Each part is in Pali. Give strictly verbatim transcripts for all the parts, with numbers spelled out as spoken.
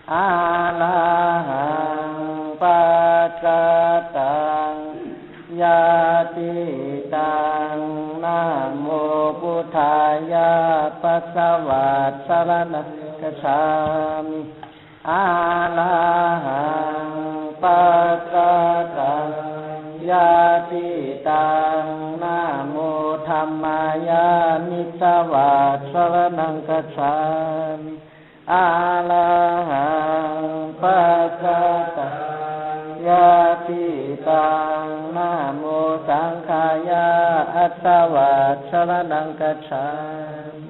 arahaṃ paccattaṃ ñātītaṃ. Namo buddhāya, pasvā saraṇaṃ gacchāmi. Arahaṃ paccattaṃ ñātītaṃ. Namo dhammāya, missvā saraṇaṃ gacchāmi. Arahaṃ paccattaṃ ñātītaṃ. Namo saṅghāya, assvā saraṇaṃ gacchāmi.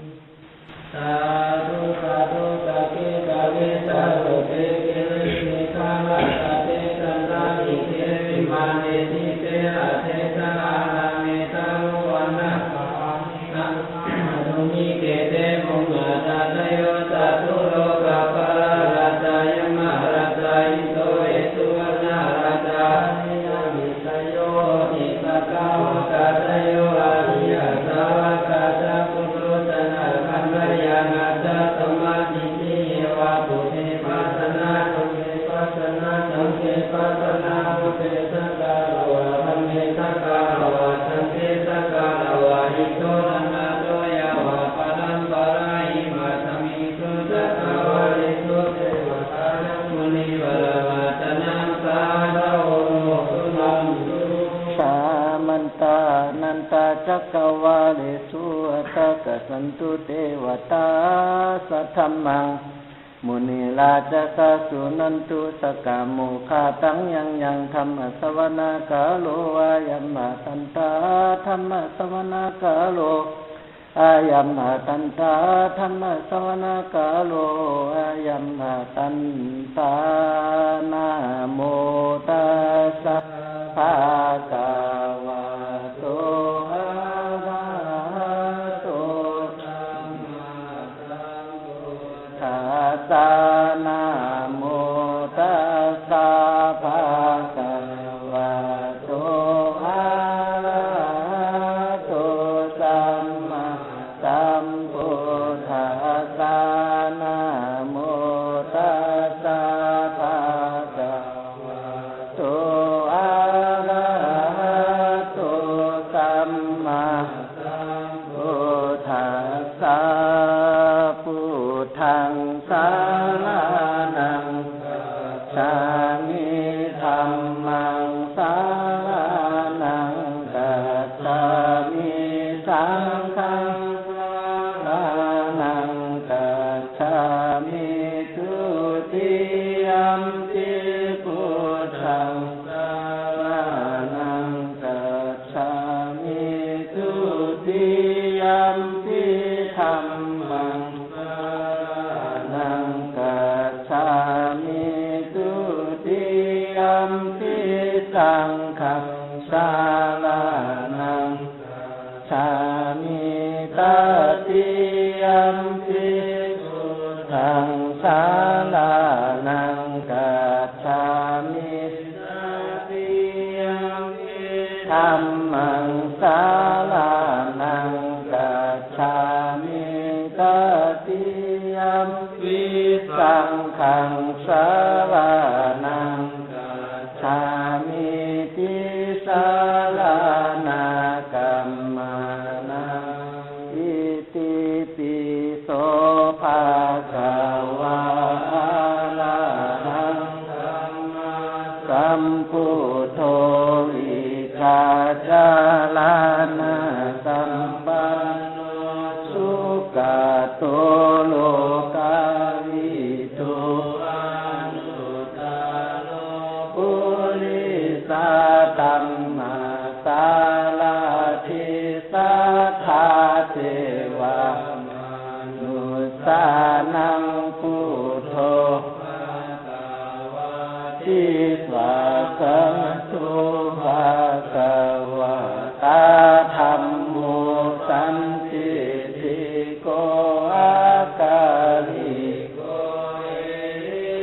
Sādhu, sādhu, sagge gave sarate girisikhare āgate, cantalikkhe vimāne, dīpe raṭṭhe ca ārāme, taruvanagahane taruvanagahane khette, bhummā cāyantu devā, sādhu lokapālā rājā, yamarājā indro veṭuvaṇṇarājā, aneyaṃ vijayo hohi, sakkāto kātayo ariyasāvakā, cakkhujā ca āgandhayā, ñātā ca mātā ca ñātiyā ca, buddhe bhāsana saṅghe bhāsana saṅghe, bhāsana buddhe, sakkāravā dhamme, sakkāravā saṅghe, sakkāravā hito, nānāto yāva paramparā, imaṃ sabbing suṇantu saggaṃ, vādesuṃ devakāyaṃ munivaravacanaṃ, sādhavo no suṇantu. Samantā ānandacakkavāḷesu, atrāgacchantu devatā, saddhammaṃ munirājassa, suṇantu saggamokkhadaṃ. Yaṃ yaṃ dhammassavanakālo, ayambhadantā dhammassavanakālo, ayambhadantā dhammassavanakālo, ayambhadantā. Namo tassa bhagavato arahato sammā tassa. Namo tassa bhagavato arahato sammāsambuddhassa. Namo tassa bhagavato arahato sammā sambuddhassa. Buddhaṃ saraṇaṃ gacchāmi. Dhammaṃ saraṇaṃ gacchāmi. Saṅghaṃ saraṇaṃ gacchāmi. Dutiyampi buddhaṃ saraṇaṃ gacchāmi. Dutiyampi dhammaṃ saraṇaṃ gacchāmi. Dutiyampi saṅghaṃ saraṇaṃ gacchāmi. Tatiyampi buddhaṃ saraṇaṃ gacchāmi. Tatiyampi dhammaṃ saraṇaṃ gacchāmi. Tatiyampi saṅghaṃ saraṇaṃ gacchāmi. Tisaraṇagamanaṃ. Itipi so bhagavā arahaṃ sammāsambuddho vijjācaraṇasampanno sugato lokavidū anuttaro purisadammasārathi satthā devamanussānaṃ buddho bhagavāti. Svākkhāto bhagavatā dhammo sandiṭṭhiko akāliko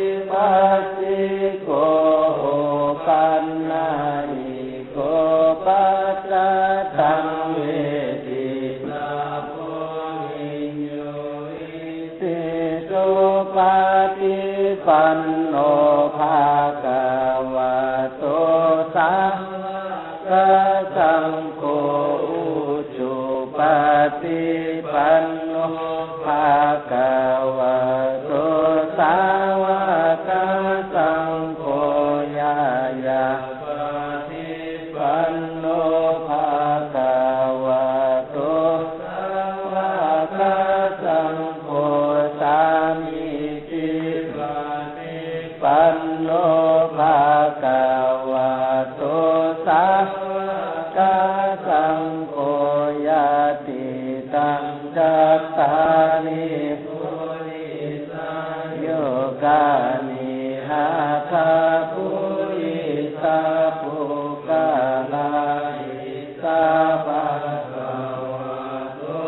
ehipassiko opanayiko paccattaṃ veditabbo viññūhīti. Supati panno bhagavato sāvakasaṅgho, ujupaṭipanno bhagavato sāvakasaṅgho, ñāyapaṭipanno bhagavato sāvakasaṅgho, sāmīcipaṭipanno bhagavato sāvakasaṅgho, yadidaṃ cattāri purisayugāni aṭṭha purisapuggalā, esa bhagavato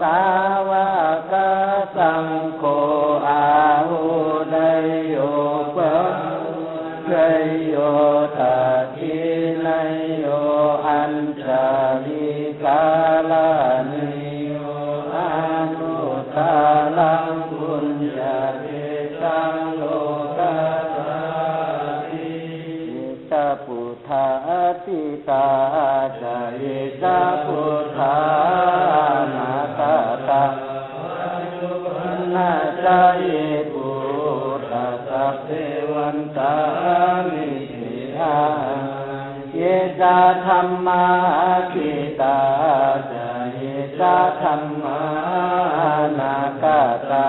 sāvakasaṅgho, āhuneyyo pāhuneyyo dakkhiṇeyyo añjalikaraṇīyo, anuttaraṃ puññakkhettaṃ lokassāti. Ye ca buddhā atītā ca, ye ca buddhā anāgatā, paccuppanna ca ye buddhā, sabbe vandāmi te ahaṃ. Ye ca dhammā atītā ca, ye ca dhammā anāgatā,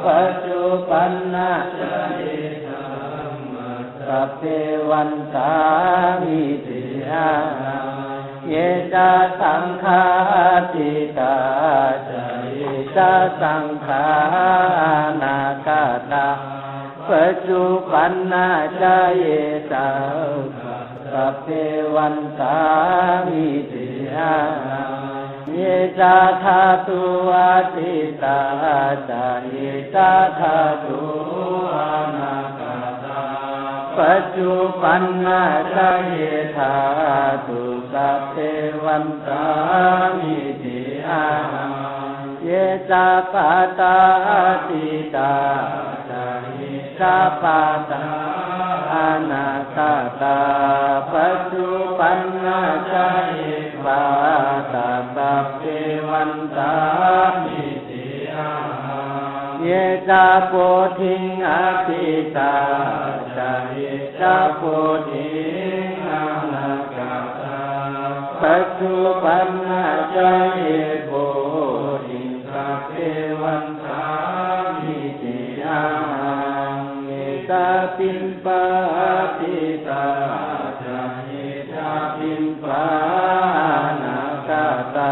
paccuppanna ca ye dhammā, sabbe vandāmi te ahaṃ. Ye ca saṅghā atītā ca, ye ca saṅghā anāgatā, paccuppanna ca ye saṅghā, sabbe vandāmi te ahaṃ. Ye ca dhātu atītā ca, ye ca dhātu anāgatā, paccuppanna ca ye dhātu, sabbe vandāmi te ahaṃ. Ye ca pādā atītā ca, ye ca pādā anāgatā, paccuppanna ca ye pādā, sabbe vandāmi te ahaṃ. Ye ca bodhiṃ atītā ca, ye ca bodhiṃ anāgatā, paccuppanna ca ye bodhiṃ, sabbe vandāmi te ahaṃ. Ye ca piṇḍā atītā ca, ye ca piṇḍā anāgatā,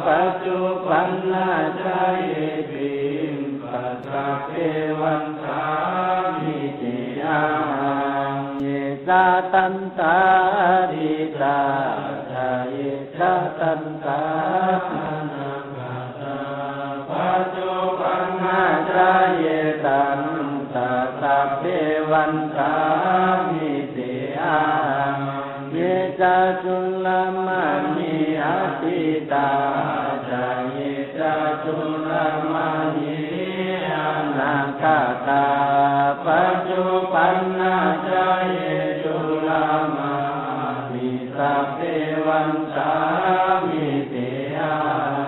paccuppanna ca ye piṇḍā, sabbe vandāmi te ahaṃ. Ye ca daṇḍā atītā ca, ye ca daṇḍā anāgatā, paccuppanna ca ye daṇḍā, sabbe vandāmi te ahaṃ. Ye ca chūḷamāṇī atītā ca, ye ca chūḷamāṇī anāgatā, paccuppanna ca ye chūḷamāṇī, sabbe vandāmi te ahaṃ.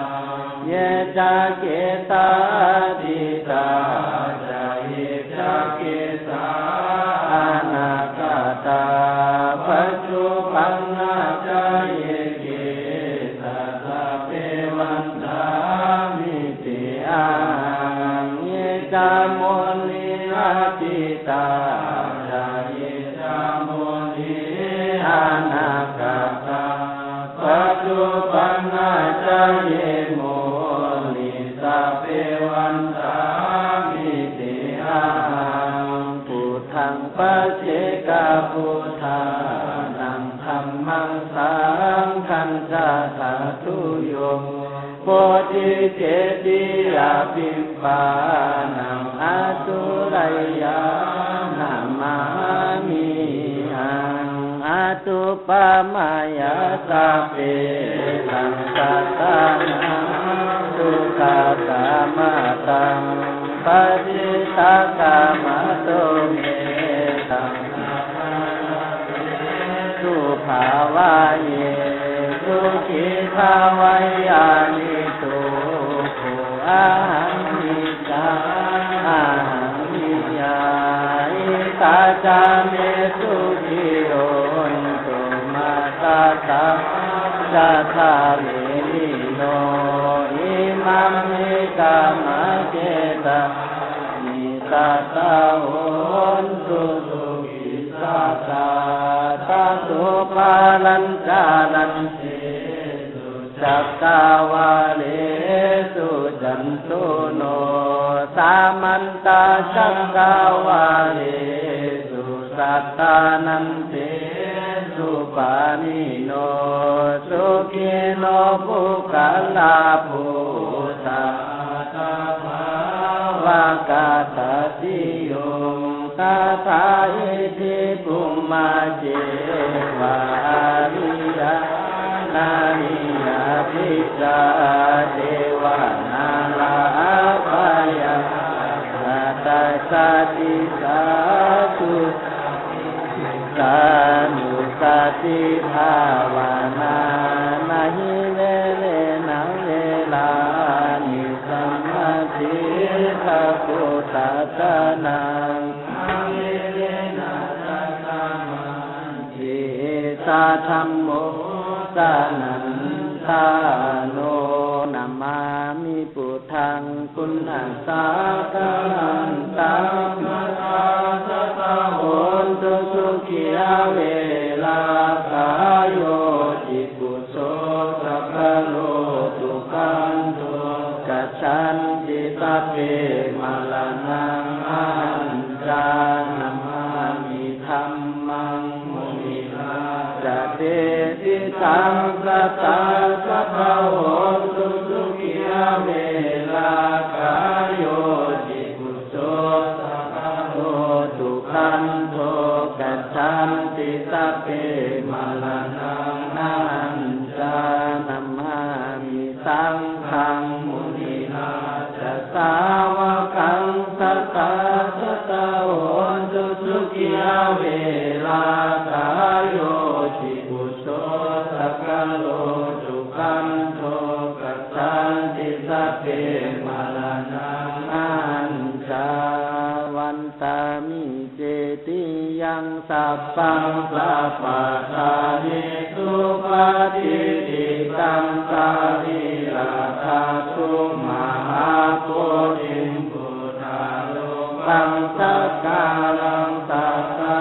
Ye ca kesā atītā ca, ye ca kesā anāgatā, paccuppanna ca ye kesā, sabbe vandāmi te ahaṃ. Ye ca molī atītā ca, ye ca molī anāgatā, paccuppanna ca ye molī, sabbe vandāmi te ahaṃ. Buddhaṃ paccekabuddhānaṃ, dhammaṃ saṅghañca sādhuyo, bodhisetiyabhimmānaṃ, ātureyya namāmihaṃ. Anuppamāya sabbesaṃ, sattānaṃ sukhasambhataṃ, paccattaṃ tumhehi saṅghassa bhāvaye sukhī bhava. Iti pī kho ahaṃ niccaṃ ahaṃ niyyāmi, saccā me sukhī hontu, mā sattā sattā verino. Imaṃ me kammakkhetrāni, sattā hontu sukhī sattā. Tato pālañcarañce cakkavāḷesu cātuno, samantā cakkavāḷesu sattanantesu pāṇino. Sukhino puggalā buddhā anuttaraṃ sukhaṃ vavakkhanti. Yo tathā iti bhummā ceva ariya nariyā disā devā nalā apayaṃ tassa disā suddhā. Ṭhitā ānussatibhāvanā, na hi verena verāni samatthi ca kutañca naṃ. Esa dhammo sannaṭṭhāno. Namāmi buddhaṃ guṇasāgaraṃ, dhammassākacchā hontu sukhī averā. Kāyo cikubbho sakaro sukhaṇo, gacchanti sabbe maraṇaṃ ahañca. Namāmi dhammaṃ munirājadesitaṃ, sadā sadā hontu sukhī averā. Kāyo cikubbho sakaro sukhaṇo, gacchanti sabbe maraṇaṃ ahañca. Namāmi saṅghaṃ munirājasāvakaṃ, sadā sadā hontu sukhī averā. Kāyo cikubbho sakaro sukhaṇo, gacchanti sabbe maraṇaṃ ahañca. Vandāmi cetiyaṃ sabbaṃ sabbaṭṭhānesu patiṭṭhitaṃ, sārīradhātu mahābodhiṃ buddharūpaṃ sakkāraṃ sadā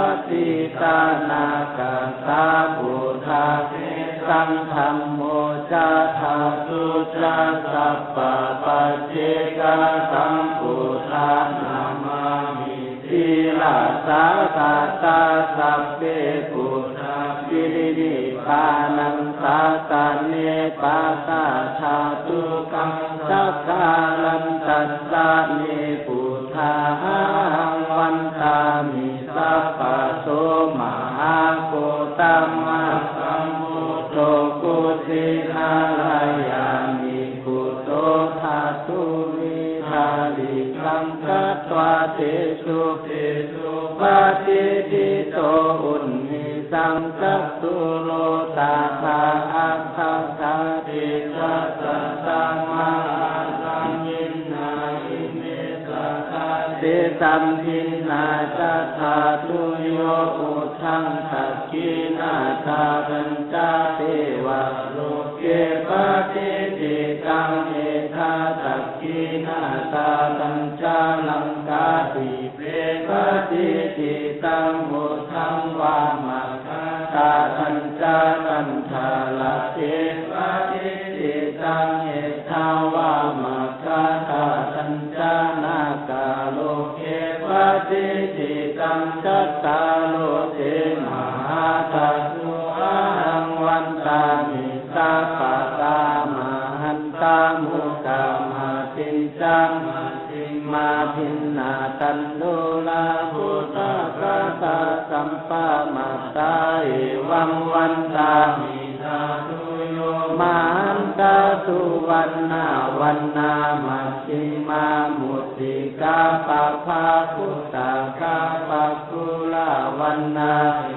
atītānāgataṃ buddhasesaṃ. Dhammo ca dhātu ca sabbapajjekasaṃ buddhaṃ namāmi. Sīlassa dātā sabbe buddhā pirinibbānaṃ sāsane pattadātu kaṃ, sakkāraṃ tassa me buddhā ahaṃ vandāmi. Sabbaso mahāgotamasam buddho kusinārāyami buddho dhātu vedhārikaṃ katvā tejo tejo patiṭṭhito unnisa catulo tathā āgakkhā tejasā taṃ mahāsaṅghiṃ. Na hi me sadā tesaṃ dinnā ca dhātuyo, uddhaṃ dakkhiṇā dhātañca devaloke patiṭṭhitaṃ, heṭṭhā dakkhiṇā dhātañca laṅkādī pe patiṭṭhitaṃ, uddhaṃ vāmaggaṃ dhātañca cantalikkhe patiṭṭhitaṃ, heṭṭhā vāmaggaṃ dhātañca nāgaloke patiṭṭhitaṃ. Cattāro te mahādhātu ahaṃ vandāmi sabbadā. Mahantā mukkhā matiñca majjhimā dinnā tantu rahu, sattaggā sampamattā evaṃ vandāmi dhātuyo. Mahantā suvaṇṇā vaṇṇā majjhimā mutti Kappabhāgū takkhapaggū lāvaṇṇā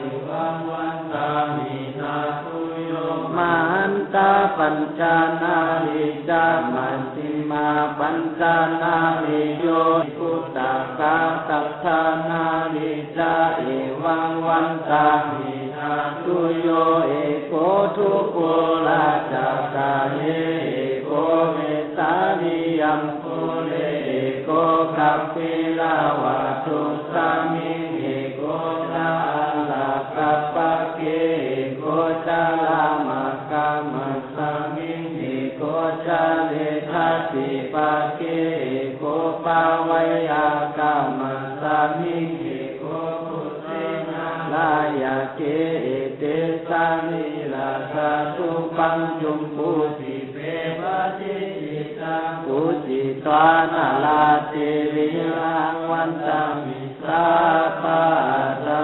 evaṃ vandāmi sādhu yo. Mahantā pañcānārī ca majjhimā pañcānārī yo, bhūtakā saṭhānārī ca evaṃ vandāmi sādhu yo. Eko thūpo rājagahane eko vesāliyambure eko gambhīravatthusmiṃ eko ca āḷakappake eko ca lāmakammasmiṃ eko ca leṭṭhadīpake eko paveyyākammasmiṃ eko bhujagahane āḷake. Ete sarīrā dhātu pañcupū dīpe paṭicchidānubhūtitvā nalāṭe viraṃ vandāmi sabbadā.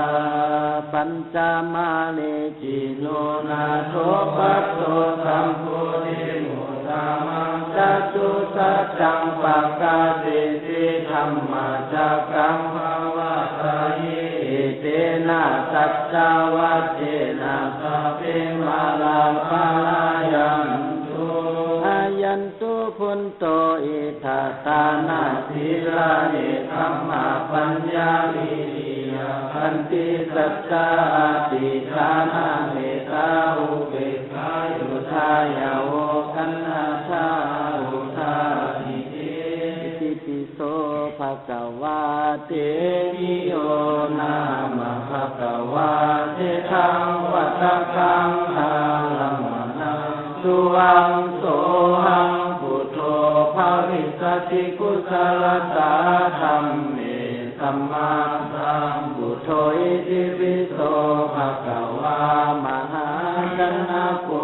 Pañcamhānīcino nātho patto sambodhimuttamaṃ catusaccāṃ pakāseti dhammacakkaṃ pavattaye. Etena saccavajjena sabbe mārā palayantu. Jayanto bodhi to iddha dāna sīla ne dhamma paññā viriya khanti saccā ādhidhāna mettā upekkhā yudhāya vo kaṇṭhā udāsīti. Itipi so bhagavā tetiyo nāma bhagavā seṭṭhaṃ vata kaṃ ārāmaṇaṃ tuvaṃ sohaṃ buddho bhavissati kusalatā dhamme sammāsambuddho. Itipi so bhagavā mahājanako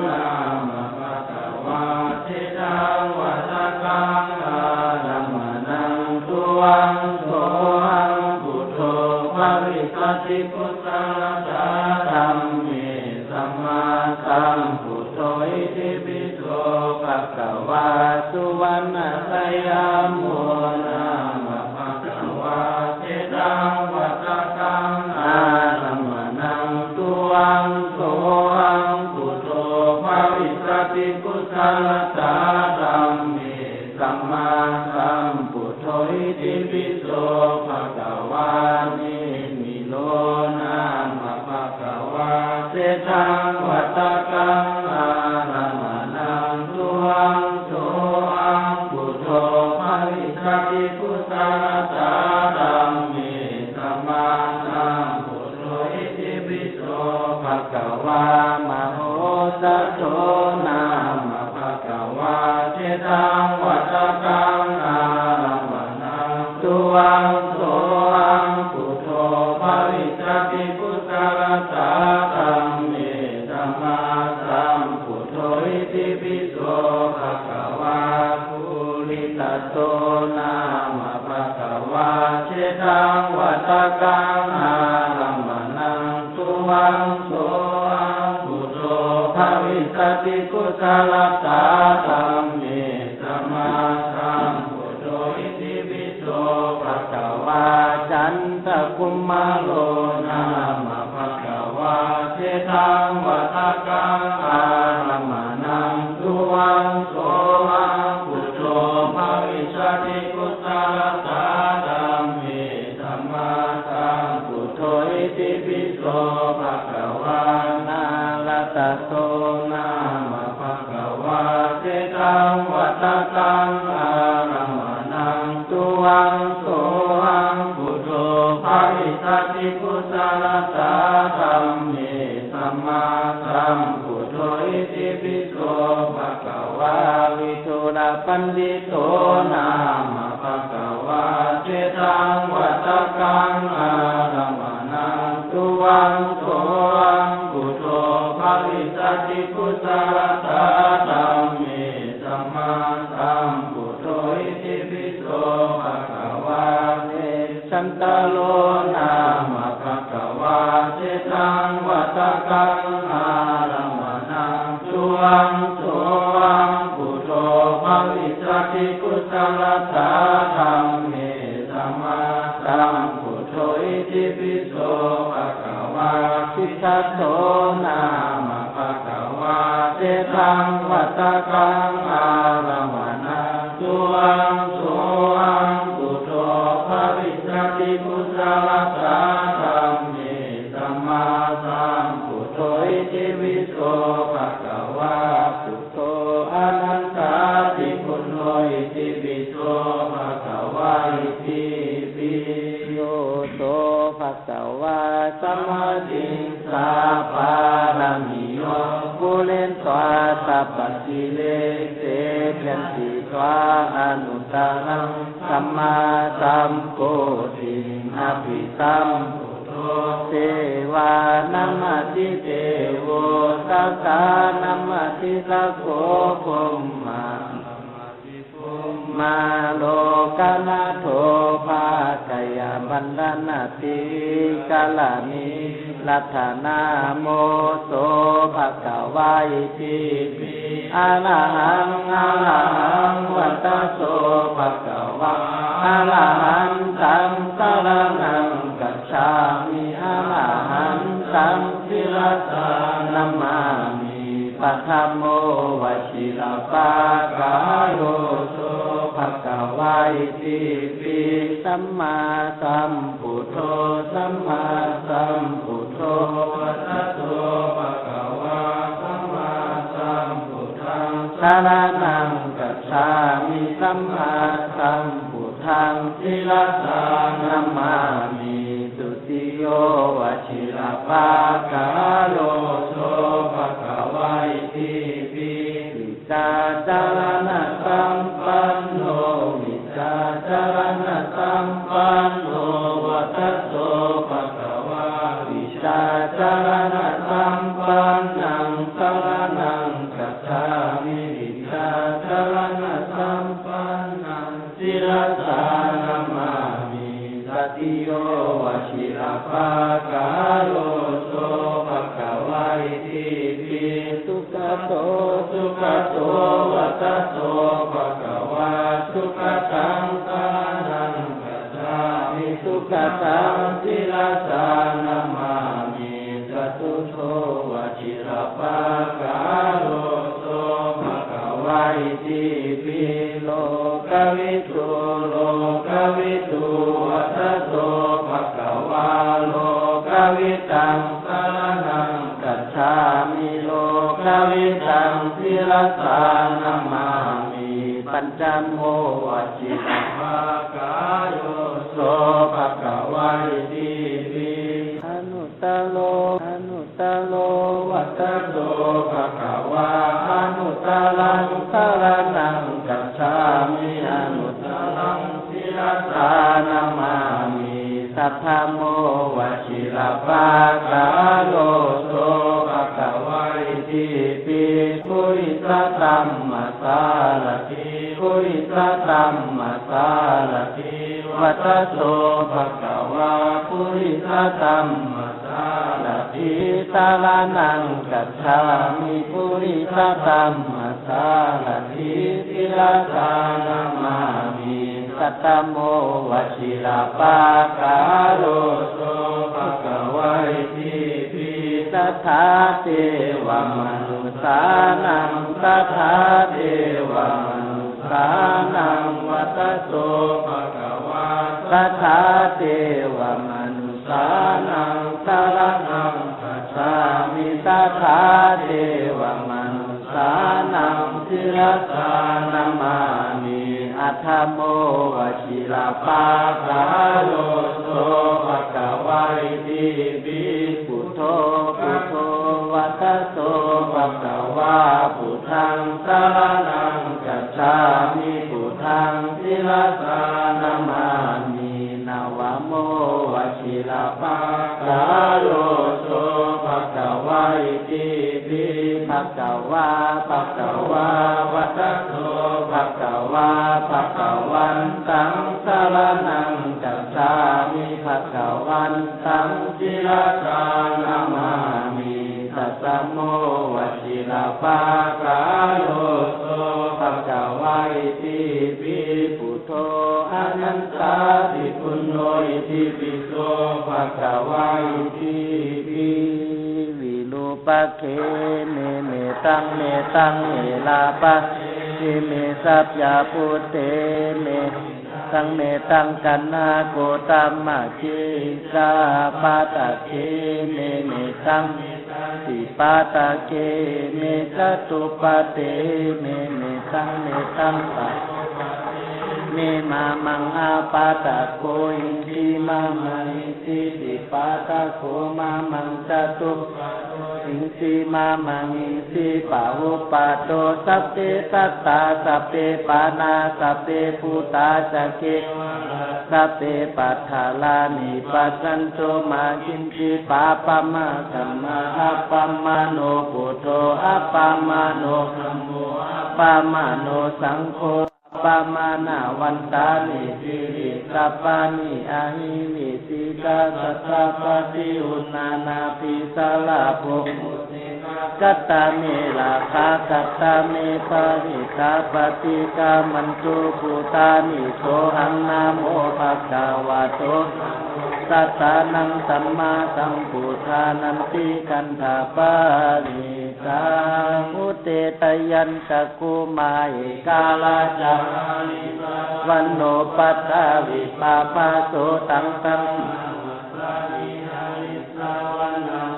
nāma bhagavā seṭṭhaṃ vata kaṃ ārāmaṇaṃ tuvaṃ sohaṃ buddho bhavissati kusalatā dhamme sammāsambuddho. Itipi so bhagavā suvaṇṇassayāmo nāma bhagavā seṭṭhaṃ vata kaṃ ārāmaṇaṃ tuvaṃ sohaṃ buddho bhavissati kusalatā dhamme sammāsambuddho. Itipi so bhagavā nemiro nāma bhagavā seṭṭhaṃ vata kaṃ ārāmaṇaṃ tuvaṃ sohaṃ buddho bhavissati kusalatā dhamme sammāsambuddho. Itipi so bhagavā mahosatto nāma bhagavā seṭṭhaṃ vata kaṃ ārāmaṇaṃ tuvaṃ sohaṃ buddho bhavissati kusalatā dhamme sammāsambuddho. Itipi so bhagavā purisato nāma bhagavā seṭṭhaṃ vata kaṃ ārāmaṇaṃ tuvaṃ sohaṃ buddho bhavissati kusalatā dhamme sammāsambuddho. Itipi so bhagavā candakumāro nāma bhagavā seṭṭhaṃ vata kaṃ ārāmaṇaṃ tuvaṃ sohaṃ buddho bhavissati kusalatā dhamme sammāsambuddho. Itipi so bhagavā nāḷaggero nāma bhagavā seṭṭhaṃ vata kaṃ ārāmaṇaṃ tuvaṃ sohaṃ buddho bhavissati kusalatā dhamme sammāsambuddho. Itipi so bhagavā vidūrapaṇḍito nāma bhagavā seṭṭhaṃ vata kaṃ ārāmaṇaṃ tuvaṃ sohaṃ buddho bhavissati kusalatā dhamme sammāsambuddho. Itipi so bhagavā vessantaro nāma bhagavā seṭṭhaṃ vata kaṃ ārāmaṇaṃ tuvaṃ sohaṃ buddho bhavissati kusalatā dhamme Buddhato nāma bhagavā, teṭṭhaṃ vata kaṃ ārāmaṇaṃ. Tuvaṃ sohaṃ buddho bhavissati kusalatā dhamme sammāsambuddho itipi so bhagavā buddho anantādi puṇṇo itipi so bhagavā itipi. Yo so bhagavā samādhiṃ sabbapāṇinayo pūretvā sabbasīlese candidvā anuttaraṃ sammāsambodhiṃ abhisambuddho devā namāti devo sadā namāti sakko brahmā mā lokanaṭo bhāgyaṃ paṭanāti vicarāmi rattanāmo so bhagavā itipi. Arahaṃ arahaṃ vata so bhagavā arahantaṃ saraṇaṃ gacchāmi arahantaṃ sirasā namāmi. Paṭhamo vajirapakkhayo so bhagavā itipi. Sammāsambuddho sammāsambuddho vata so bhagavā sammāsambuddhaṃ saraṇaṃ gacchāmi sammāsambuddhaṃ sirasā namāmi. Dutiyo vajirapakkhayo so bhagavā itipi. Vijjācaraṇasampanno vijjācaraṇasampanno vata so bhagavā vijjācaraṇasampannaṃ saraṇaṃ gacchāmi vijjācaraṇasampannaṃ sirasā namāmi. Tatiyo vajirapakkhayo so bhagavā itipi. Sugato sugato vata so bhagavā sugataṃ saraṇaṃ gacchāmi sugataṃ sirasā namāmi. Catuttho vajirapakkhayo so bhagavā itipi. Lokavidū lokavidū vata so bhagavā lokavidaṃ saraṇaṃ gacchāmi lokavidaṃ sirasā namāmi. Pañcamo vajirapakkhayo so bhagavā itipi. Anuttaro anuttaro vata so bhagavā anuttaraṃ saraṇaṃ gacchāmi anuttaraṃ sirasā namāmi. Saṭṭhamo vajirapakkhayo so bhagavā itipi. Purisadammasārathi purisadammasārathi vata so bhagavā purisadamma sārathi saraṇaṃ gacchāmi purisadammasārathi sirasā namāmi. Sattamo vajirapakkhayo so bhagavā itipi. Satthā devamanussānaṃ satthā devamanussānaṃ vata so bhagavā satthā devamanussānaṃ saraṇaṃ gacchāmi satthā devamanussānaṃ sirasā namāmi. Aṭṭhamo vajirapakkhayo so bhagavā itipi. Buddho buddho vata so bhagavā buddhaṃ saraṇaṃ gacchāmi buddhaṃ sirasā namāmi. Navamo vajirapakkhayo so bhagavā itipi. Bhagavā bhagavā vata so bhagavā bhagavantaṃ saraṇaṃ gacchāmi bhagavantaṃ sirasā namāmi. Dasamo vajirapakkhayo so bhagavā itipi. Buddho anantādi puṇṇo itipi so bhagavā itipi. pakkhē me mettaṃ, mettaṃ erāpatheke me sabyabhūte me mettaṃ, mettaṃ kaṇhāgotamakhīlissapāṭake me mettaṃ, mettaṃ dīpāṭake me catuppade me mettaṃ, mettaṃ me mā maṃ apāṭako hiṃsi, mā maṃ hiṃsi dīpāṭako mā maṃ catu hiṃsi, mā maṃ hiṃsi bahuppādo. Sabbe sattā sabbe pāṇā sabbe bhūtā ca kevalā, sabbe pāṇārāpi passanto mā kiñci pāpam akama. Appamāṇo buddho, appamāṇo dhammo, appamāṇo saṅgho, appamāṇavantāni siriṃsapāni ahi vicchikā satapadī uṇṇānābhī sarabū katā me rājā, katā me parittā, paṭikkamantu bhūtāni. Sohaṃ namo bhagavato sattannaṃ sammāsambuddhānanti gandhapparittaṃ. Udetayañcakkhumā ekarājā vaṇṇo paṭhavippabhāso, taṃ taṃ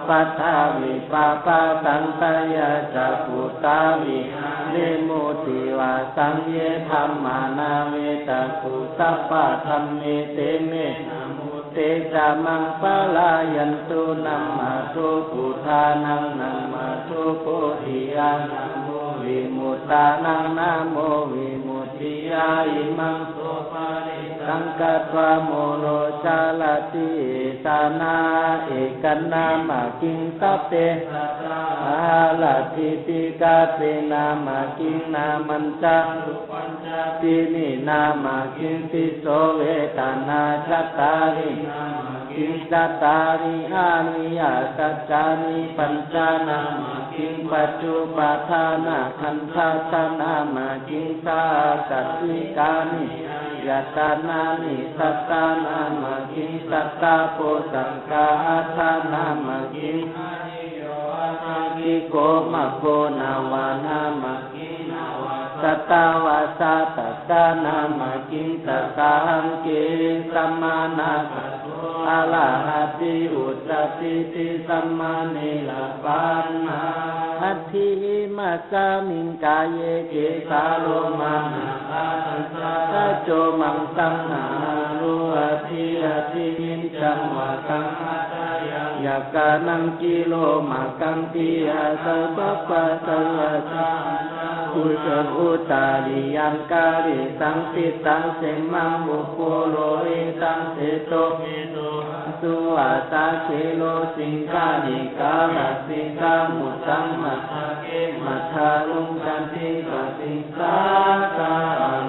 paṭhavippabhāsaṃ tayajja guttā viharemu divasaṃ. Ye brāhmaṇā vedagu sabbadhamme, te me te ca maṃ pālayantu. Namatthu buddhānaṃ, namatthu bodhiyā, namo vimuttānaṃ, namo vimuttiyā. Imaṃ so parittaṃ katvā moro carati. Etana ekaṃ nāma kiṃ, sabbe sattā pahāratīti. Kāpi nāma kiṃ, nāmañca rūpañca, tīṇi nāma kiṃ, diso vedanā, cattāri nāma kiṃ, cattāri ariyasaccāni, pañca nāma kiṃ, pañcupādānakkhandhassa nāma kiṃ, sahassīkāni āyatanāni, satta nāma kiṃ, satta bojjhaṅgā, aṭṭha nāma kiṃ, aṭṭhaṅgiko maggo, navā nāma kiṃ, navasatavāsā, dasaṃ nāma kiṃ, dasahaṅgī samannāgato arahati uccati. Tisaraṇena paṇṇā. Atthi imasmiṃ kāye kesā lomā nakhā taco maṃsaṃ haṇo, atthi atthi kiñcaṃ vātaṃ hadayaṃ yakanaṃ, kilomakaṃ piyasā pabbājaṃ, bhujagaṃ uttariyaṃ kaṇhisaṃ, pittaṃ semhaṃ ubho lohitaṃ sedo, medo phaṇṇavasā khero, siṅghāṇikā lasikamuddaṃ, matthake mathāluṃ khantīpaṭisaṅkhāraṃ.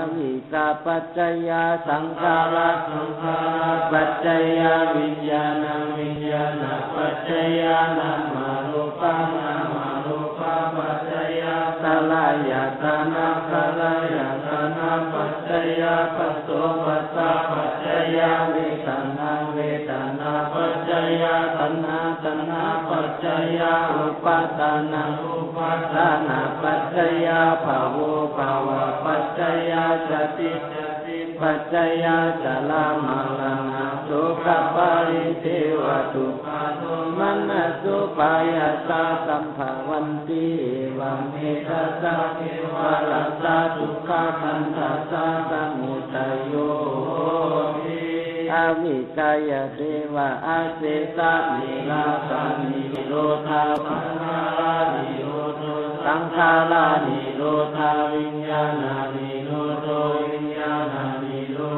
Avijjāpaccayā saṅkhārā, saṅkhārāpaccayā viññāṇaṃ, viññāṇapaccayā nāmarūpaṃ, nāmarūpapaccayā saḷāyatana, saḷāyatanapacca yā phassopasāpaccayā vedanā, vedanāpaccayā taṇhā, taṇhāpaccayā upādānaṃ, upādānapaccayā bhavo, bhavapaccayā jāti, jātipaccayā jarāmaraṇā, sokaparidevadukkhadomanassupāyāsā, saṃ bhavanti, evametaṃ saṃkhepaṇassa dukkhakkhandhassa samudayo hoti. Avijjāya tveva asesaṃ nirāsā nirodho, saṅkhāranirodho, saṅkhāranirodho, viññāṇanirodho, viññāṇanirodho,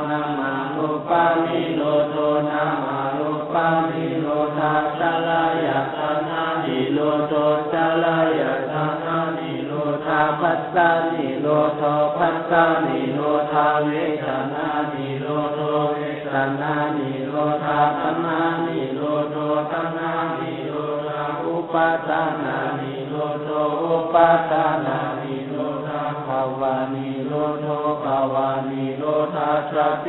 nāmarūpanirodho, nāmarūpanirodho, saḷāyatana nirodho, saḷāyatananirodho, phassanirodho, phassanirodho, vedanānirodho, vedanānirodho, taṇhānirodho, taṇhānirodho, upādānanirodho, upādānanirodho, bhavanirodho, bhavanirodho, jāti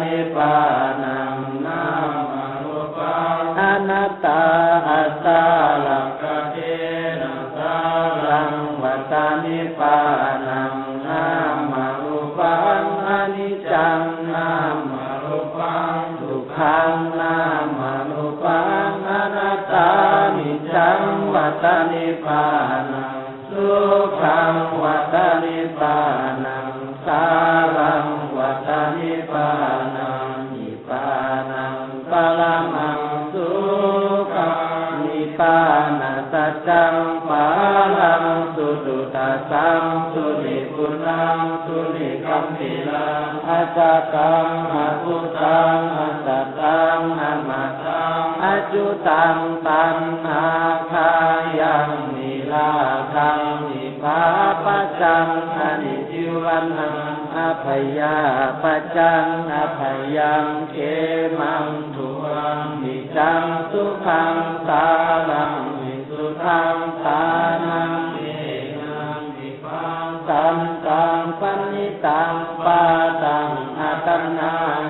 nibbānaṃ nāmarūpaṃ anattā. Asārabhate na sāraṃ vata nibbānaṃ nāmarūpaṃ aniccaṃ nāmarūpaṃ dukkhaṃ nāmarūpaṃ anattā. Niccaṃ vata nibbānaṃ sukhaṃ vata nibbānaṃ sāraṃ vata nibbānaṃ Sataṃ aguttaṃ asattaṃ amataṃ accuttaṃ taṇhābhāyaṃ virāgaṃ vibhāpajaṃ anicchivanaṃ abyāpajaṃ abhayaṃ khemaṃ tuvaṃ nijaṃ sukhaṃ sāraṃ visuddhaṃ sānaṃ virajaṃ vibhāsantaṃ paṇītaṃ pādaṃ aṭṭhaṃ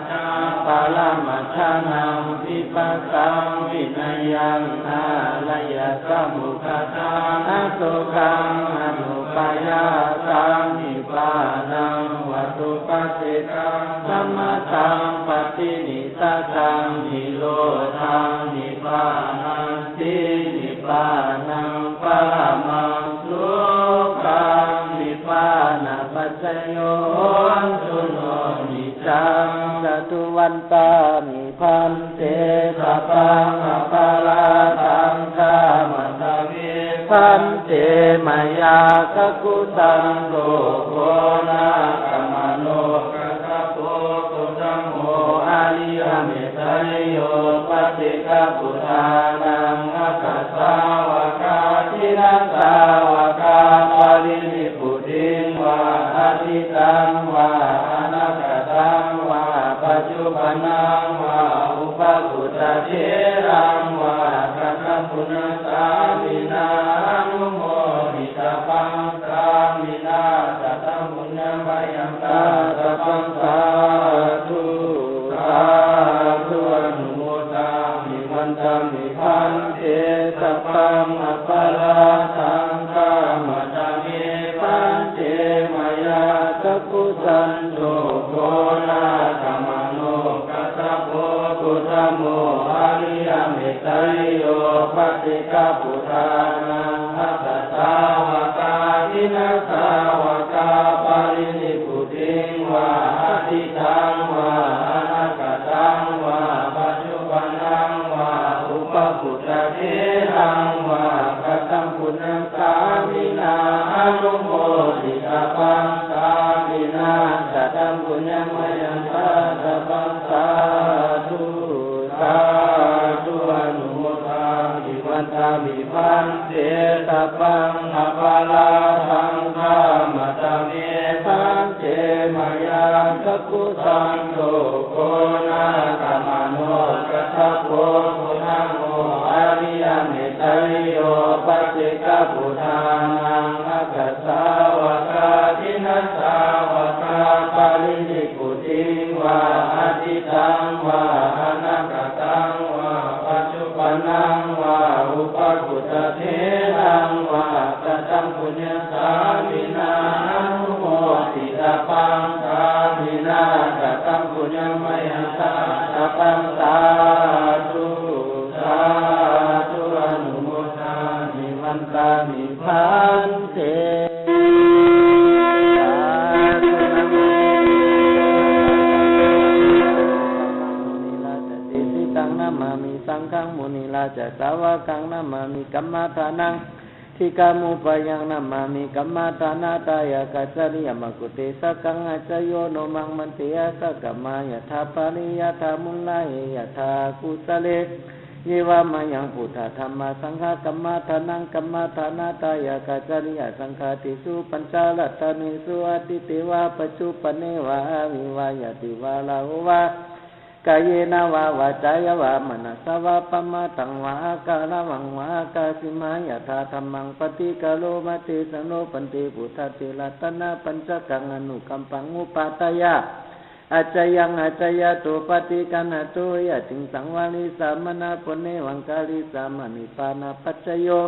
ca paramaṭṭhānaṃ vibhāsyaṃ vinayaṃ ārayassa mukhasāraṃ asokaṃ anupāyāsaṃ nibbānaṃ vatupassetaṃ amataṃ paṭinissajjaṃ nirodhaṃ nibbānanti nibbānaṃ paramaṃ sukhaṃ nibbānapaccayo hontu no nijaṃ. Sādhu vandāmi bhante, sabbaṃ aparādhaṃ khamatha me bhante, mayā kakusandho konāgamano kassapo gotamo ariyametteyyo paccekabuddhānaṃ aggasāvakā jinasāvakā parinibbu tiṃ vā atītaṃ vā anāgataṃ vā paccuppannaṃ vā upavhūtatheraṃ vā kataṃ puññaṃ sāminā anumoditabbaṃ sāminā kataṃ puññaṃ mayaṃ dātabbaṃ sādhu sādhu anumodāmi vandāmi bhante sabbaṃ aparādhaṃ khamatha me bhante mayā kakusandho konāgamano kassapo gotamo ariyametteyyo paccekabuddhānaṃ aggasāvakā jinasāvakā parinibbu tiṃ vā atītaṃ vā anāgataṃ vā paccuppannaṃ vā upavhūtatheraṃ vā kataṃ puññaṃ sāminā anumoditabbaṃ sāminā kataṃ puññaṃ mayaṃ dātabbaṃ sādhu sādhu anumodāmi vandāmi bhante sabbaṃ aparādhaṃ khamatha me bhante mayā kakusandho konāgamano kassapo gotamo ariyametteyyo paccekabuddhānaṃ aggasāvakā jinasāvakā parinibbu tiṃ vā atītaṃ vā anāgataṃ vā paccuppannaṃ vā upavhūtatheraṃ vā kataṃ puññaṃ sāminā anumoditabbaṃ sāminā kataṃ puññaṃ mayaṃ dātabbaṃ sādhu sādhu anumodāmi vandāmi bhante. Sādhu namo. Munirājadesitaṃ namāmi saṅghaṃ munirājasāvakaṃ namāmi kammadānaṃ dikamupāyaṃ namāmi kammadānadāyakacariyaṃ. Akutesakaṃ accayo no maṃ bhante asakamma yathā pāṇi yathā mūle yathā kusale yeva mayaṃ buddha dhamma saṅgha kammadānaṃ kammadānadāyakacariyaṃ saṅghāṭesu pañcaratnesu atīte va paccuppane va āvi va ñāti va rāhulā kāyena va vācāya va manasā va pamādaṃ va akāraṃ va akāsi ma yathā dhammaṃ paṭikaroma tesaṃ no bhante buddhate ratanapañcakaṃ anukampaṃ upādāya accayaṃ accayato paṭiggaṇhātu. Yadidaṃ saṃvarissāma puññaṃ va karissāma nibbānapaccayo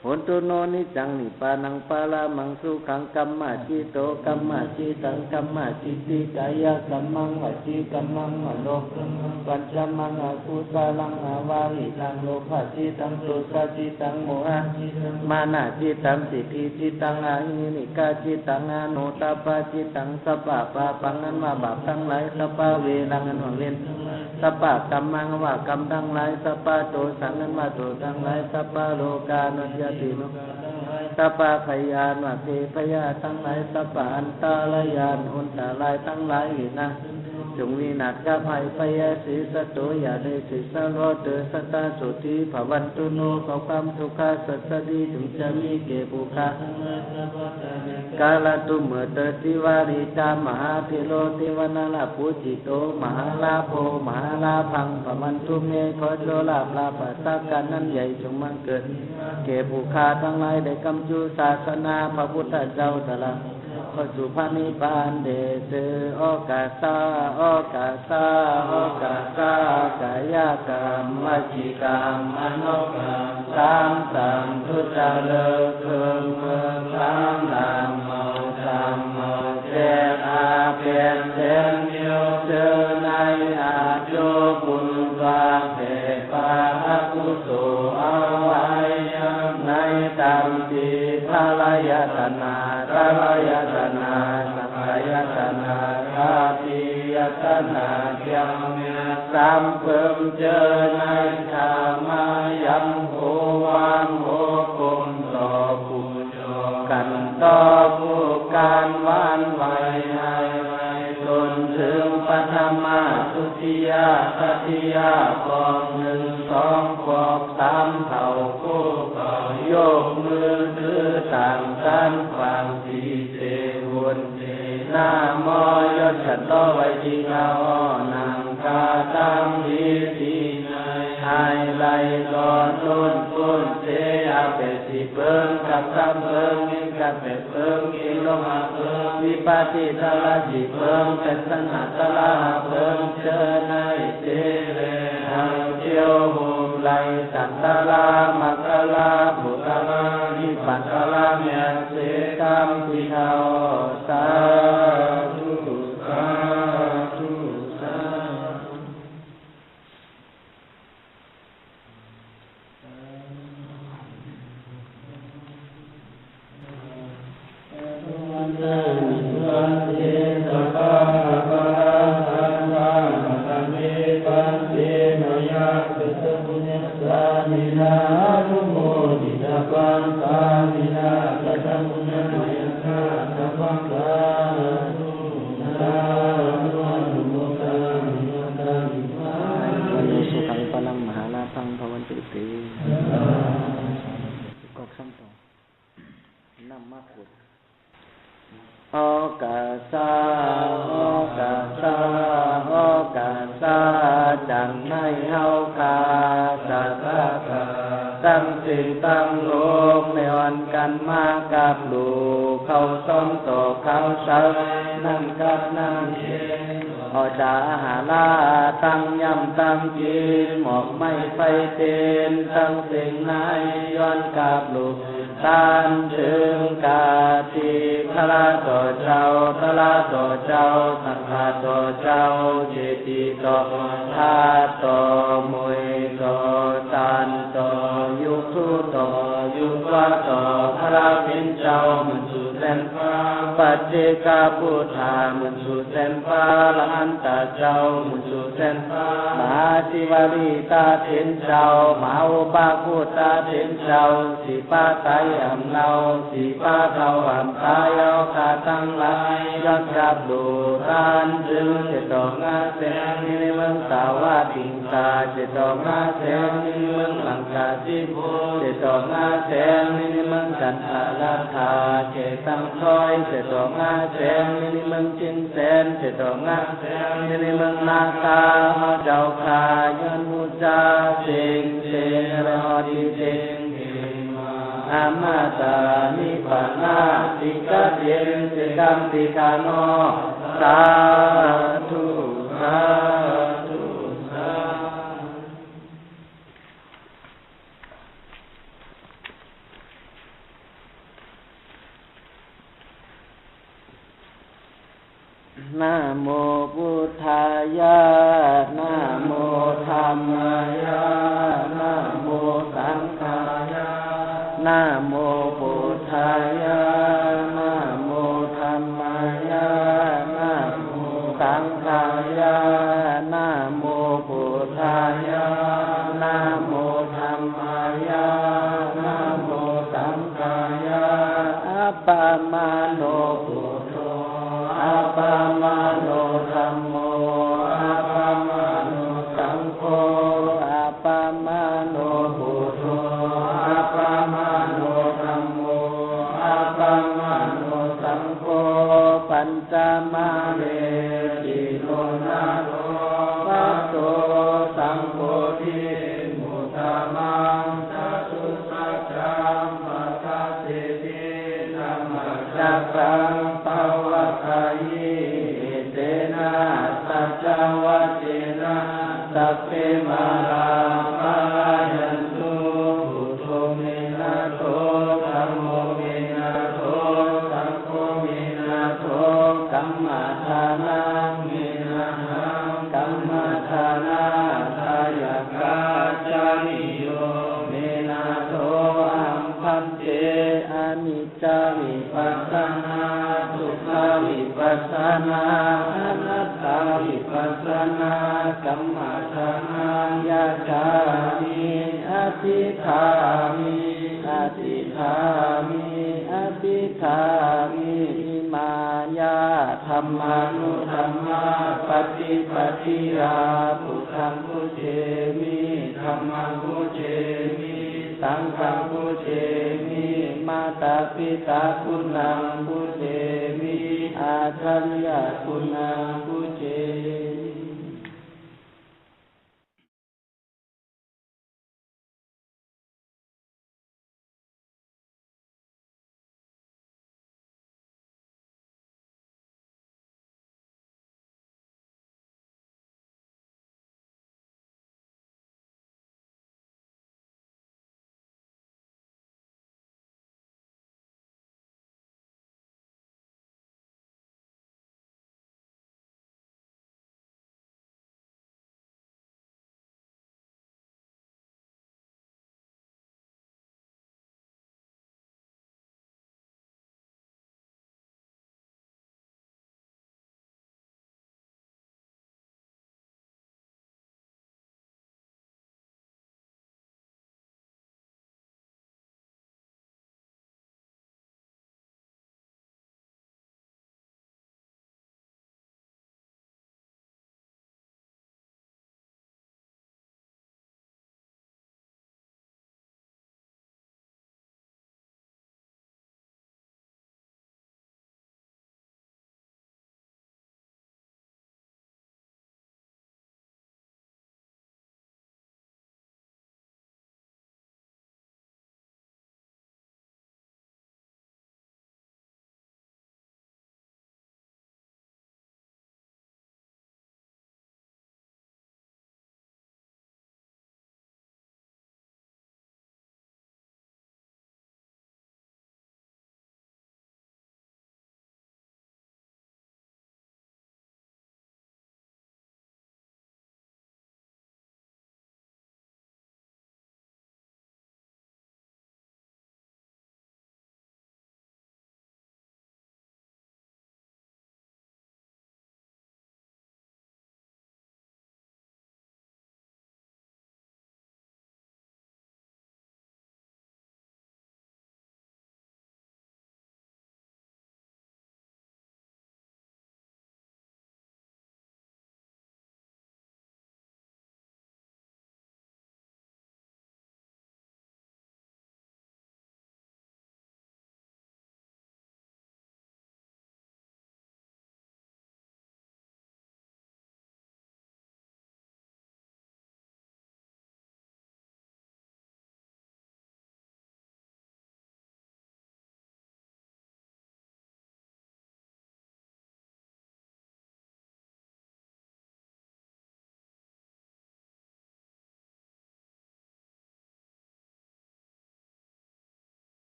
hotu no niccaṃ nibbānaṃ paramaṃ sukhaṃ. Kammacittā kammacittaṃ kammacitti kāyakammaṃ vacīkammaṃ manokammaṃ pañcamaṃ akusalaṃ avarittaṃ lobhacittaṃ dosacittaṃ mohacittaṃ mānacittaṃ ditthicittaṃ ahīrikas cittaṃ anutabbacittaṃ sabbapāpaṃ ອັນວ່າບາບທັງຫຼາຍ sabbaverā ອັນວ່າເວນທັງຫຼາຍ sabbakhammaṃ ອັນວ່າກຳທັງຫຼາຍ sabbadosaṃ ອັນວ່າໂທດທັງຫຼາຍ sabbarogā ອັນວ່າພະຍາທິໂລກະທັງຫຼາຍ สัพพะพยาธิ พยาธิทั้งหลาย สัพพะอันตรายา อันตรายทั้งหลาย วินาศ จงวินาศ อย่าให้ภัย เสสัตตุ อย่าได้เสสสรถ เถิด สัตตา สุขี ภะวันตุ โน ขอความสุข สัสสะดี จงจะมีแก่ผู้ข้า กาลตุ เมื่อเถิด สีวลี จา มหาเถโร เทวนารา ปูจิโต มหาลาโภ มหาลาภัง ภะวันตุ เม ขอโชคลาภ ลาภะ สักการะอันใหญ่ จงบังเกิด แก่ผู้ข้าทั้งหลาย ได้กำจุศาสนา พระพุทธเจ้า ตรัส เข้าสู่พระนิพพาน เดชะ โอกาสา โอกาสา โอกาสา กายกรรม วจีกรรม มโนกรรม สามสาม ทุจริต เพิ่มเพิ่ม สามดำเมา สามเมา เจ็ดอาเปนเส้น เจอในอายุ บุญกว่าเสพา อกุศลเอาไว้ ในตัมปี พระยตนา พระยตนา สังขายตนา คติยตนา เที่ยวเมีย สามเพิ่มเจอในธรรมะ ยังโหวางโหกลมต่อผู้ กันต่อผู้การหวั่นไหว ให้ไวจนถึงปฐมะ ทุติยะ ตติยะ ปอกหนึ่ง สอง ปอกสาม เท่าผู้เป่ายกมือถือต่างกัน ฝั่งที่เจหุนเจ นะโม ยศโต ไวทิกา นังคาตัง วิธีใน ให้ไล่หลอดล้นพ้น เสอาเปด สี่เพิ่ง กับสามเพิ่ง นิกาเปดเพิ่ง กิโลหะเพิ่ง วิปาจิตรสี่เพิ่ง เป็นสหัตตรห้าเพิ่ง เจอในเจเล ให้เที่ยวโหมไล่สันตรามกรา ปุตตรา นิปัตตรา เมียเสกรรมที่เขา สาธุ สาธุ สาธุ Āyu sukhaṃ balaṃ mahālābhaṃ bhavantu te. น้ำมาขุด โอกาสา โอกาสา โอกาสา จั่งในเฮาข้า สัตว์ทั้งหลาย ทั้งสิ่งทั้งโลก ได้อ่อนกันมากราบลูเข้าสมทบเข้าใส่ น้ำกับน้ำเย็น ออกจากอาหาร ทั้งย่ำทั้งกิน หมอกไม้ไฟเตียน ทั้งสิ่งไหน ย้อนกราบลู ต้านเถิงกาติ พระต่อเจ้า พระต่อเจ้า สังฆะต่อเจ้า เจติต่อ ทาสต่อ มุยต่อ ต้านต่อ ยุคทุต่อ ยุควะต่อ พระเพ็ญเจ้า หมื่นสู่แสนฟ้า ปัจเจกพุทธา หมื่นสู่แสนฟ้า อรหันตะเจ้า หมื่นสู่แสนฟ้า มหาสิวลีตาเถนเจ้า มหาอุปาคุตาเถนเจ้า สิบปาไตรอ่ำเนา สิบปาเฒ่าอ่ำตาย เฮาข้าทั้งหลาย ย้อนกราบลูต้านเถิง เจ็ดดอกห้าแสง ในเมืองสาวัตถิงสา เจ็ดดอกห้าแสง ในเมืองลังกาธิโพ เจ็ดดอกห้าแสง ในเมืองกันทะลัตถา เขตตังถ้อย เจ็ดดอกห้าแสง ในเมืองเชียงแสน เจ็ดดอกห้าแสง ในเมืองนาคา เฮาเจ้าข้า ย้อนบูชา สิ่งเสงรอดที่เต็งเก่งมา อามาตานิปานาติกะเย็น สิกรรมติกาโน สาธุ สาธุ สาธุ Namo buddhāya, namo dhammāya, namo saṅghāya. Namo buddhāya, namo dhammāya, namo saṅghāya. Namo buddhāya, namo dhammāya, namo saṅghāya. tena sabbe mārā pahāyantu. Buddho me nātho, dhammo me nātho, saṅgho me nātho, kammadānaṃ me nāthaṃ, kammadānadāyakācariyo me nātho. Ahaṃ bhante ani cca vipassanā, dukkha vipassanā, anattā vipassanā, kammadānaṃ yācāmi, adhiṭṭhāmi, adhiṭṭhāmi, adhiṭṭhāmi. Imāya dhammānudhammapaṭipattiyā buddhaṃ pūjemi, dhammaṃ pūjemi, saṅghaṃ pūjemi, mātāpitāguṇaṃ pūjemi, ācaryaguṇaṃ pūjemi.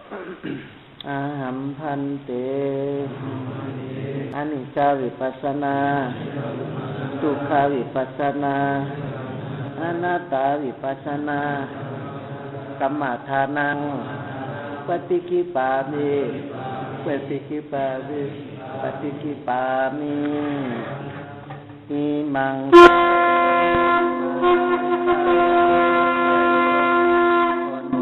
Ahaṃ bhante, aniccā vipassanā, dukkha vipassanā, anattā vipassanā kammadānaṃ paṭikkhippāmi, paṭikkhippāmi, paṭikkhippāmi. Imaṃ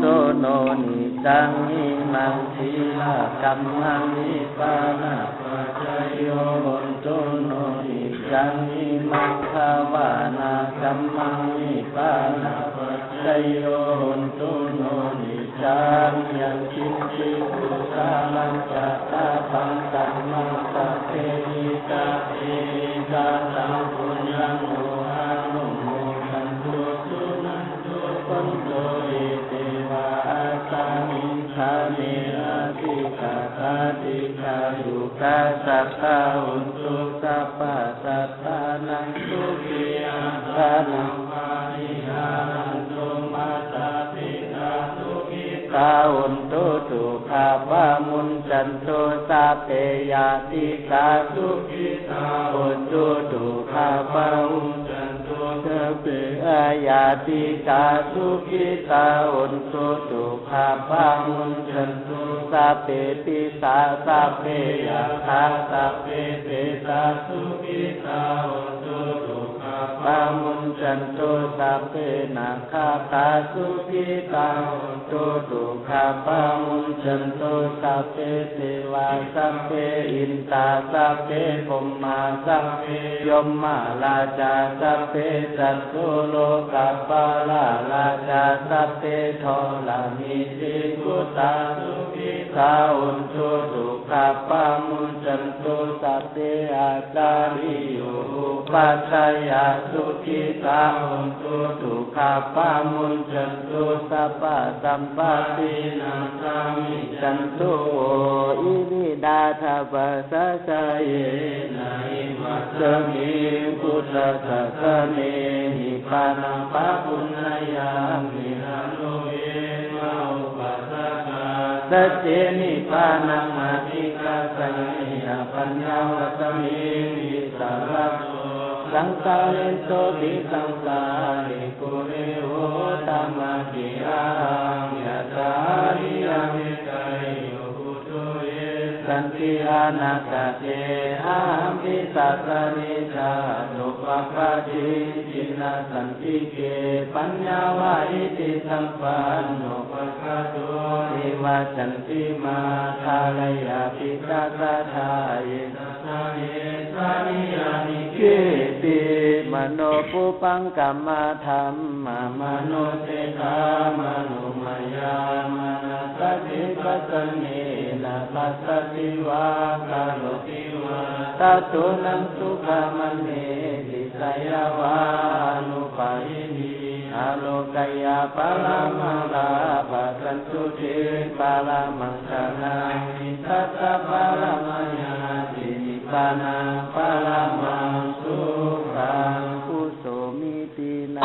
hotu no niccaṃ, imaṃ sīlakammaṃ nibbānapaccayo hotu no niccaṃ, imaṃ bhāvanākammaṃ nibbānapaccayo hotu no niccaṃ. Yaṅkiñci kusalaṃ kattabbaṃ, tammaṃ sabbehi katehi, kataṃ puññaṃ no anumodantu, suṇantu bhonto ye devā, asmiṃ ṭhāne adhigatā, dīghāyukā sadā hontu, sabbasattānaṃ sukhī attānaṃ pariharantu, mātā pitā sukhitā hontu, dukkhā pamuñcantu, sabbe ñātikā sukhitā hontu, dukkhā pamuñcantu, sabbe aññātikā sukhitā hontu, dukkhā pamuñcantu, sabbe pisā sabbe yakkhā sabbe petā sukhitā hontu, dukkhā pamuñcantu, sabbe nakkhātā sukhitā hontu, dukkhā pamuñcantu, sabbe devā sabbe indā sabbe brahmā sabbe yamarājā, sabbe catulokapālā rājā, sabbe dhoramī siṅgutā sukhitā hontu, dukkhā pamuñcantu, sabbe ācariyupajjhāyā sukhitā hontu, dukkhā pamuñcantu, sabbasampattīnaṃ samijjhantu. Iminā dhammasākayena imasmiṃ buddhasāsane nibbānaṃ pāpuṇāya vihāravehāya upasakā sacce nibbānaṃ adhigassaneyya paññāvasmiṃ vissarato saṃsāresu abhisaṃsare pure odātaggicaṃ ahaṃ yathā hiyametayo buddho santi anāgatena ampi sāsane jāto pāpaggahe jinasantike paññāvā iti sampanno paggato devā candimā thāreyya abhikkantā ye sāsane jāniyāni keci manopubbhaṅgama dhammā manussesā manomayā manasā cittaṃ yena passati vā karoti vā tato naṃ sukhaṃ manesi jayya vā anupāyinī ārogyaparamā lābhā santuṭṭhī paramaṃ dhanaṃ itthatha paramaṃ ñāti nibbānaṃ paramaṃ sukhaṃ. กุศลมีที่ไหน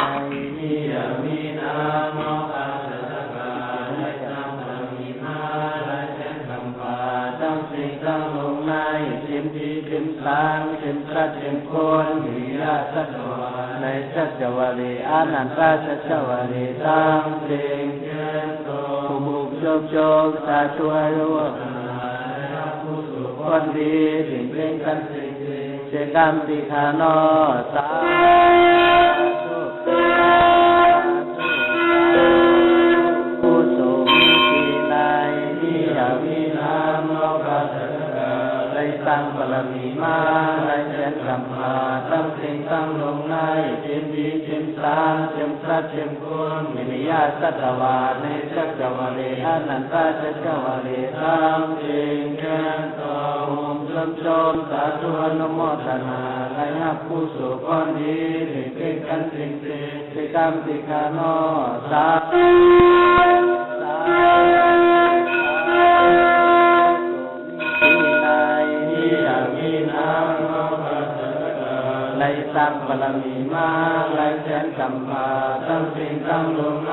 มีอย่างมีน้ำ มอกาสาธกา ได้สร้างบารมีมา ได้แสนกำปา ทั้งสิ่งทั้งลงใน เต็มที่เต็มทาง เต็มสัดเต็มคน วิริยะชัชวาล ในชัชวาลี อานันทชัชวาลี ทั้งสิ้น ผู้มุงชมชม สาธุอนุโมทนา ได้รับผู้สุขผลดี สิ่งเป็นกันสิ่ง เจกรรมติคาโน สาธุ ผู้สมที่ใน มีอย่างมีน้ำ นอกราชนาได้สร้างบารมีมา ได้แสนกำปา ทั้งสิ่งทั้งลงใน เต็มที่เต็มทาง เต็มสัดเต็มคน วิริยะชัชวาล ในชัชวาลี อานันทชัชวาลี ทั้งสิ้น แก่น ต้องชมชม สาธุอนุโมทนา ได้รับผู้สุขผลดี สิ่งเป็นกันสิ่งเป็น เจกรรมติคาโน สาธุ สาธุ ที่ใน มีอย่างมีน้ำ นอกราชนาได้สร้างบารมีมา ได้แสนกำปา ทั้งสิ่งทั้งลงใน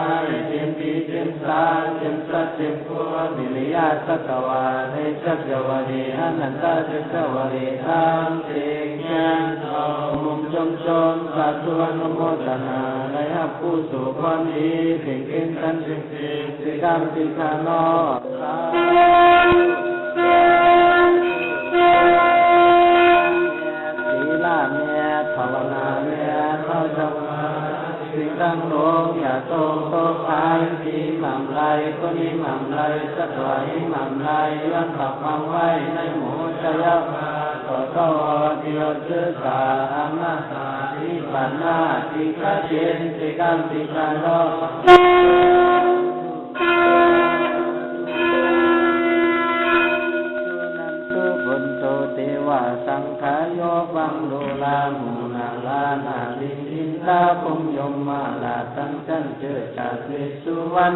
เต็มที่เต็มทาง เต็มสัด สิบ พวก วิริยะ จักรวาล ในจักรวาลี อนันตจักรวาลี ทั้งสิ้น แจ้งเท่า มุมชมชม สาธุ อนุโมทนา ได้รับกุศลผลดี เพ่งเพ่งกันเพ่งเพ่ง สิกรรมสิกขานอก สาธุ ศีลแม่ ภาวนาแม่ เข้าฌาน สิ่งทั้งหลวงอย่าทรงตกหาย ที่หม่ำไรก็นี้หม่ำไร สัตว์ไหวหม่ำไร ย้อนกลับมาไว้ในหมู่ชยาบาล ต่อเท่าที่เราเชื่อสาอมตะ นิพพานาติกาเจน สิกรรมสิกขานอก Suṇantu bhonto devā saṅghā, yo bhaṇo rāhunā rāhulā indrā brahmā yamā, rājā จันเจอ จักเวสสุวัณ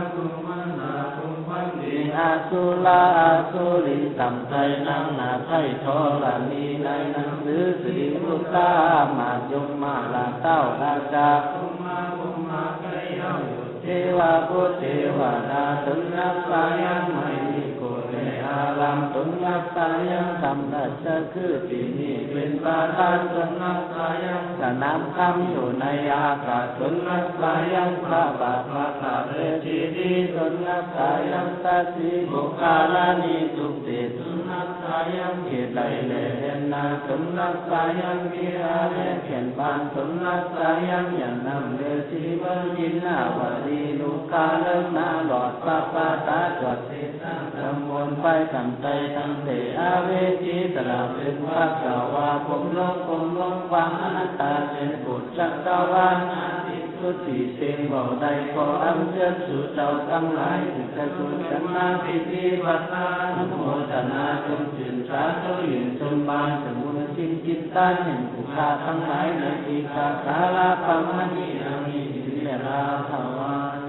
มีอสุราอสุรินต่ำไตร นั่งหน้าไพร่ธรณี ในหนังสือสิริมุตตา มาศยมราชเต้าราชา พรหมาพรหมาไกรเย้าอยู่ เทวาผู้เทวดา ตนรักษายังไม่มีโกฏแลอาราม ตนรักษายังถ้ำราชคฤห์ ที่นี่เป็นประธาน ตนรักษายังสนามคำอยู่ในอากาศ ตนรักษายังพระบาทพระธาตุและเจดีย์ ตนรักษายังพระศรีโมคคัลลานีทุกเศษ ตนรักษายังเขตไร่และแดนนา ตนรักษายังวิหารและแคว่นบ้าน ตนรักษายังหยาดน้ำฤๅษีเมืองจินนาวดี ลูกกาเลิกนาหลอดพระปาตาจอดเสดสร้างตำบลไปตามใจตั้งแต่อเวจีตลอดถึงพระเจ้าว่าผมลงผมลงความอนัตตาเจนปุตจักรวาลนาทิ สุดที่เสียงเบาได้ขออัญเชิญสู่เจ้าทั้งหลาย ที่จะชวนกันมาพิธีบัตรอนุโมทนาจงชื่นสาธุเย็นชมบาน สมุนกินกินทานแห่งผู้ข้าทั้งหลายในที่ข้าสาราปมณีอามีเวลาถวาย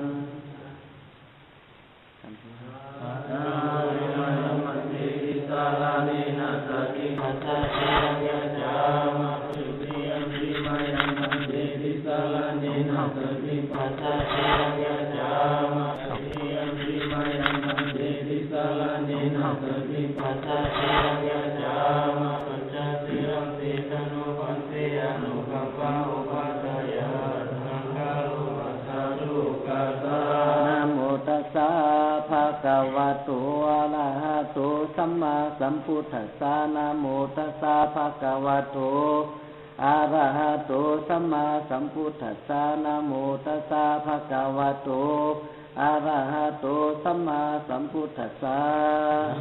Namo tassa bhagavato arahato sammāsambuddhassa. Namo tassa bhagavato arahato sammāsambuddhassa. Namo tassa bhagavato arahato sammāsambuddhassa.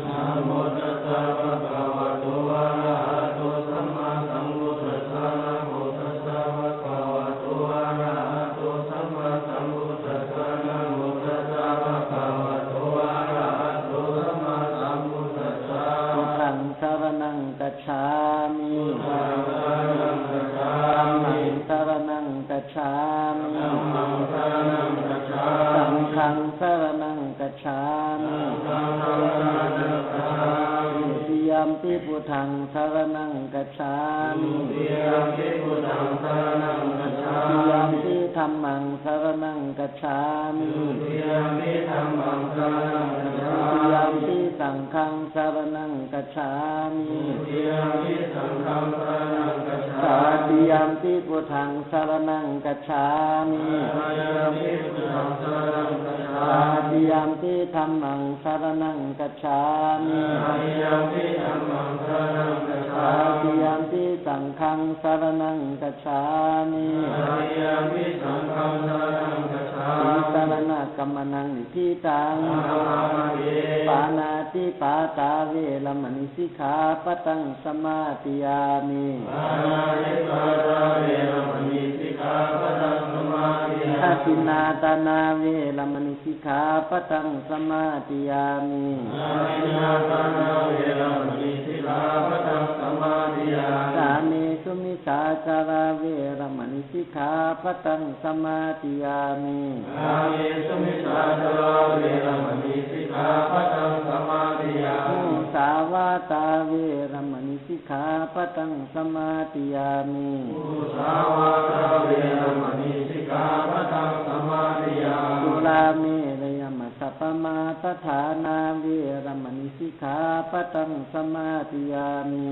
Namo tassa bhagavato arahato sammāsambuddhassa. Namo tassa bhagavato arahato sammāsambuddhassa. Namo tassa bhagavato arahato sammāsambuddhassa. Buddhaṃ saraṇaṃ gacchāmi. Buddhaṃ saraṇaṃ gacchāmi. Dhammaṃ saraṇaṃ gacchāmi. Dhammaṃ saraṇaṃ gacchāmi. Saṅghaṃ saraṇaṃ gacchāmi. Saṅghaṃ saraṇaṃ gacchāmi. Dutiyampi buddhaṃ saraṇaṃ gacchāmi. Dutiyampi buddhaṃ saraṇaṃ gacchāmi. Dutiyampi dhammaṃ saraṇaṃ gacchāmi. Dutiyampi dhammaṃ saraṇaṃ gacchāmi. Dutiyampi saṅghaṃ saraṇaṃ gacchāmi. Dutiyampi saṅghaṃ saraṇaṃ gacchāmi. Tatiyampi buddhaṃ saraṇaṃ gacchāmi. Tatiyampi buddhaṃ saraṇaṃ gacchāmi. Tatiyampi dhammaṃ saraṇaṃ gacchāmi. Tatiyampi dhammaṃ saraṇaṃ gacchāmi. Tatiyampi saṅghaṃ saraṇaṃ gacchāmi. Tatiyampi saṅghaṃ saraṇaṃ gacchāmi. Tisaraṇagamanaṃ niṭṭhitaṃ. Sāmāti. Pāṇātipātā veramaṇī sikkhāpadaṃ samādiyāmi. Pāṇātipātā veramaṇī sikkhāpadaṃ samādiyāmi. Adinnādānā veramaṇī sikkhāpadaṃ samādiyāmi. Adinnādānā veramaṇī sikkhāpadaṃ samādiyāmi. Kāmesu micchācārā veramaṇī sikkhāpadaṃ samādiyāmi. Kāmesu micchācārā veramaṇī sikkhāpadaṃ samādiyāmi. Musāvādā veramaṇī sikkhāpadaṃ samādiyāmi. Musāvādā veramaṇī sikkhāpadaṃ samādiyāmi. Surāmerayamaj Sabbāmādaṭṭhānā veramaṇī sikkhāpadaṃ samādiyāmi.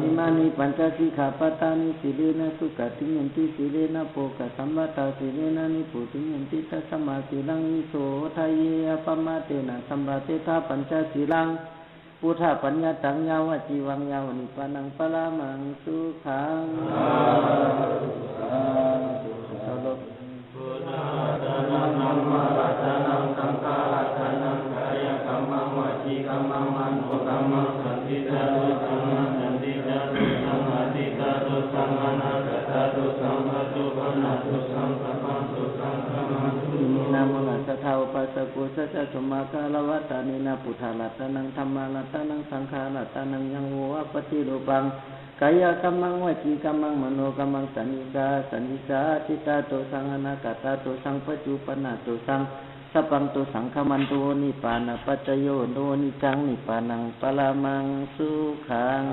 Imāni pañca sikkhāpadāni. Sīlena sugatiṃ yanti, sīlena bhogasampadā, sīlena nibbutiṃ yanti, tasmā sīlaṃ visodhaye. Appamādena sambādetha pañca sīlaṃ. Buddhapaññataṃ yāvajīvaṃ yāva nibbānaṃ paramaṃ sukhaṃ. เคารพ Buddharatanaṃ dhammaratanaṃ saṅgharatanaṃ kāyakammaṃ vacīkammaṃ manokammaṃ sañcitā dosā asañcitā dosā atītā dosā anāgatā dosā paccuppanna dosā sabbaṃ dosaṃ khamattu. Iminā mārassa dāvupāsako saccasomākāravattanena buddharatanaṃ dhammaratanaṃ saṅgharatanaṃ yaṃ vo appaṭirūpaṃ kāyakammaṃ vacīkammaṃ manokammaṃ sañcitā asañcitā atītā dosā anāgatā dosā paccuppanna dosā sabbaṃ dosaṃ khamattu vo nibbānapaccayo hotu niccaṃ nibbānaṃ paramaṃ sukhaṃ.